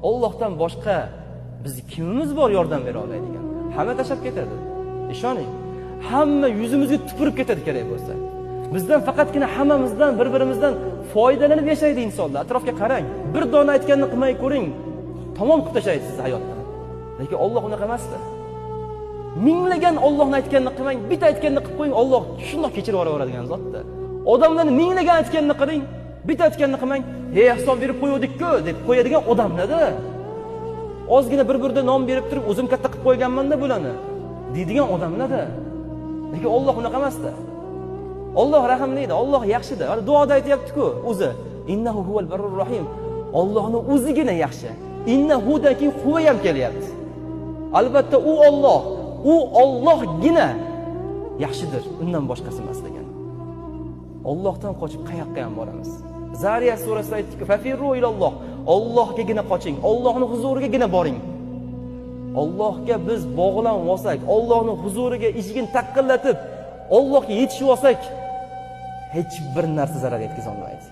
Allohdan boshqa biz kimimiz bor yordam bera oladigan? Hamma tashlab ketadi. Ishoning. Hamma yuzimizga tupurib ketadi kerak bo'lsa. Bizdan faqatgina hammamizdan bir-birimizdan foydalanib yashaydi insonlar. Atrofga qarang. Bir dona aytganini qilmay ko'ring. Tamom qilib tashlaydi sizni hayotdan. Lekin Alloh unaqa emasdi. Minglagan Allohning aytganini qilmang, bitta aytganini qilib qo'ying, Alloh shundoq kechirib yuboradigan zotda. Odamlarni minglagan aytganini qiling, bitta aytganini qilmang, "Hey, hisob berib qo'yuvdik-ku" deb qo'yadigan odamlarda. Ozgina bir-birda nom berib turib, o'zim katta qilib qo'yganman-da bularni deydigan odamlarda. Lekin Alloh unaqa emasda. Alloh rahimliydi, Alloh yaxshida. Hali duoda aytayapti-ku o'zi. Innahu huval barrur rahim. Allohning o'zigina yaxshi. Innahu dan keyin huva ham kelyapti. Albatta u Alloh, u Allohgina yaxshidir, undan boshqasi emas degan. Allohdan qochib qayoqqa ham boramiz? Zariyat surasida aytdik-ku, fafirru ilalloh. Allohgagina qoching, Allohning huzurigagina boring. Allohga biz bog'lanib olsak, Allohning huzuriga eshigini taqillatib, Allohga yetishib olsak, hech bir narsa zarar yetkaza olmaydi.